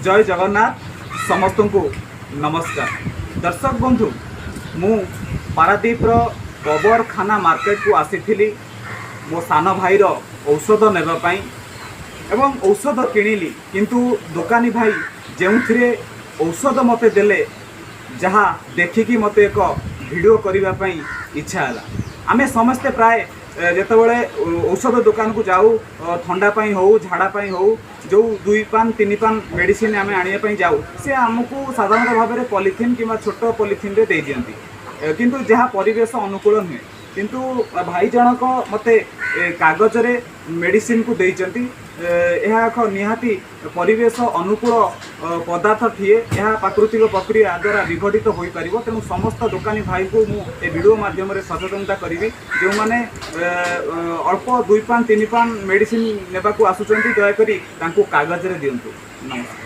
ଜୟ ଜଗନ୍ନାଥ। ସମସ୍ତଙ୍କୁ ନମସ୍କାର। ଦର୍ଶକ ବନ୍ଧୁ, ମୁଁ ପାରାଦ୍ୱୀପର କବରଖାନା ମାର୍କେଟକୁ ଆସିଥିଲି ମୋ ସାନ ଭାଇର ଔଷଧ ନେବା ପାଇଁ ଏବଂ ଔଷଧ କିଣିଲି। କିନ୍ତୁ ଦୋକାନୀ ଭାଇ ଯେଉଁଥିରେ ଔଷଧ ମୋତେ ଦେଲେ, ଯାହା ଦେଖିକି ମୋତେ ଏକ ଭିଡ଼ିଓ କରିବା ପାଇଁ ଇଚ୍ଛା ହେଲା। ଆମେ ସମସ୍ତେ ପ୍ରାୟ ଯେତେବେଳେ ଔଷଧ ଦୋକାନକୁ ଯାଉ, ଥଣ୍ଡା ପାଇଁ ହଉ, ଝାଡ଼ା ପାଇଁ ହଉ, ଯେଉଁ ଦୁଇ ପାନ ତିନି ପାନ ମେଡ଼ିସିନ ଆମେ ଆଣିବା ପାଇଁ ଯାଉ, ସେ ଆମକୁ ସାଧାରଣତଃ ଭାବରେ ପଲିଥିନ୍ କିମ୍ବା ଛୋଟ ପଲିଥିନ୍ରେ ଦେଇଦିଅନ୍ତି, କିନ୍ତୁ ଯାହା ପରିବେଶ ଅନୁକୂଳ ନୁହେଁ। କିନ୍ତୁ ଭାଇ ଜଣକ ମୋତେ କାଗଜରେ ମେଡ଼ିସିନକୁ ଦେଇଛନ୍ତି। ଏହା ଏକ ନିହାତି ପରିବେଶ ଅନୁକୂଳ ପଦାର୍ଥଟିଏ। ଏହା ପ୍ରାକୃତିକ ପ୍ରକ୍ରିୟା ଦ୍ୱାରା ବିଘଟିତ ହୋଇପାରିବ। ତେଣୁ ସମସ୍ତ ଦୋକାନୀ ଭାଇଙ୍କୁ ମୁଁ ଏ ଭିଡ଼ିଓ ମାଧ୍ୟମରେ ସଚେତନତା କରିବି, ଯେଉଁମାନେ ଅଳ୍ପ ଦୁଇ ପାନ ତିନି ପାନ ମେଡ଼ିସିନ ନେବାକୁ ଆସୁଛନ୍ତି, ଦୟାକରି ତାଙ୍କୁ କାଗଜରେ ଦିଅନ୍ତୁ। ନମସ୍କାର।